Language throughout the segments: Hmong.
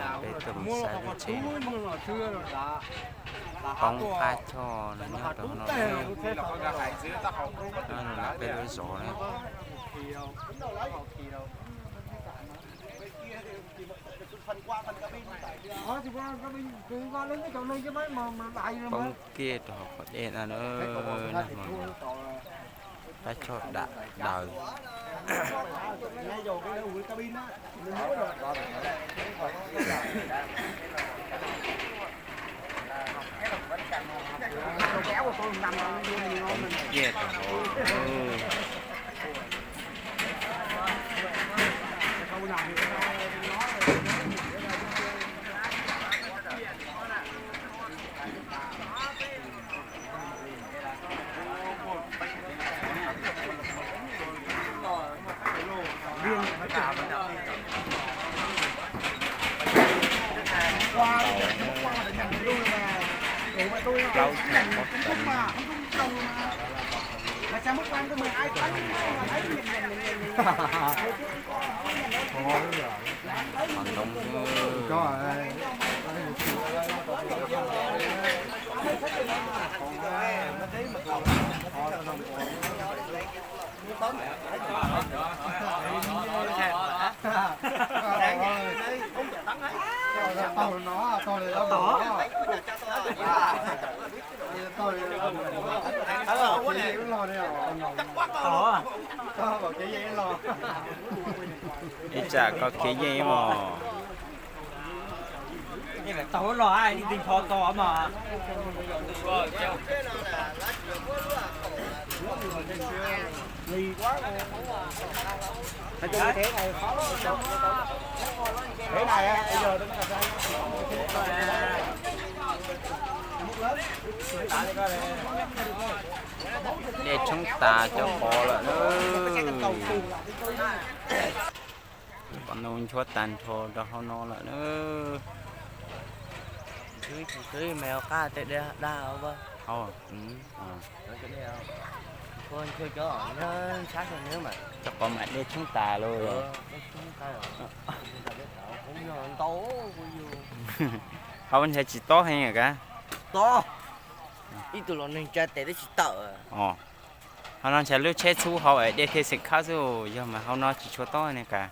Peb tuaj mus saib lub tsev poob qab choj no nyob rau no, nyob peb lub zos na. Poob kiag rau hauv qhov dej no na, nag hmo no qab choj dam daws. Poob kiag rau hauv. Plaub cag pob tw. Qhov ntoo. Ib tsam koj khiav yeej mog. Tau los li tig pho to mas. Dej tshoob tas cov qos lawm na. Qos no nchuav tag nrho rau hauv no lawm na. Cov qos mam dej tshoob tas lawm. Hauv ntshai tsis tob heev kav. Ib tug los neeg tsa tes twb tsis tawm. Hauv no ntshai lub tsheb txhub hauv es dej thiaj xeem khawb xwb, yog mas hauv no tsis tshua tob ne kav.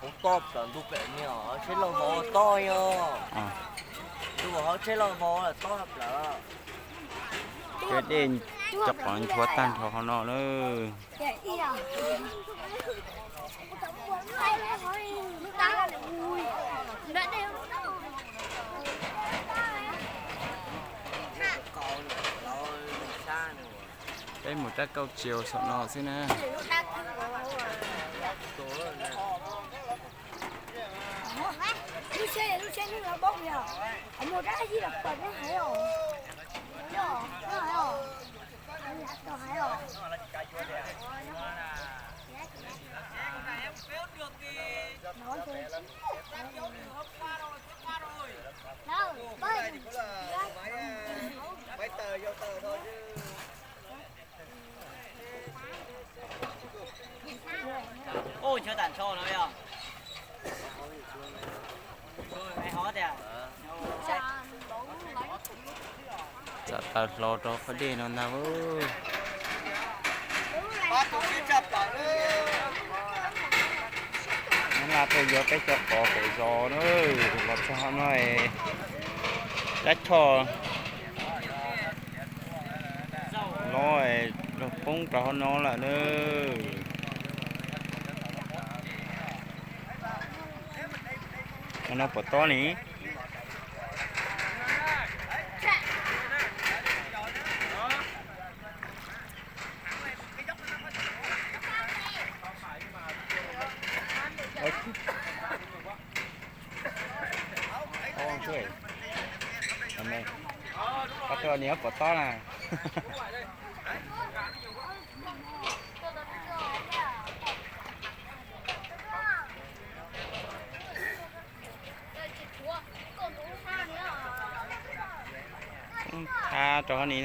Hauv tob plaws ntu pem ni, tsheb lauj vauv tob yog. Ntu hauv tsheb lauj vauv tob plaws. Cov dej cov qos nchuav tag nrho hauv no na. Peb mus rab kauj tsia saum no xwb na. Ub, nchuav tag nrho no yog. Tsam taws hlo rau qhov dej no ntag. Nab Laj tuaj yuav peb cov qos pem zos na, los txog hauv no, cab choj los poob rau hauv no lawm na. Hauv no puas tob ni? Koj tuaj nws puas tob na? Thab rau hauv ni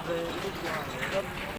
Nqe ib lub cua, lub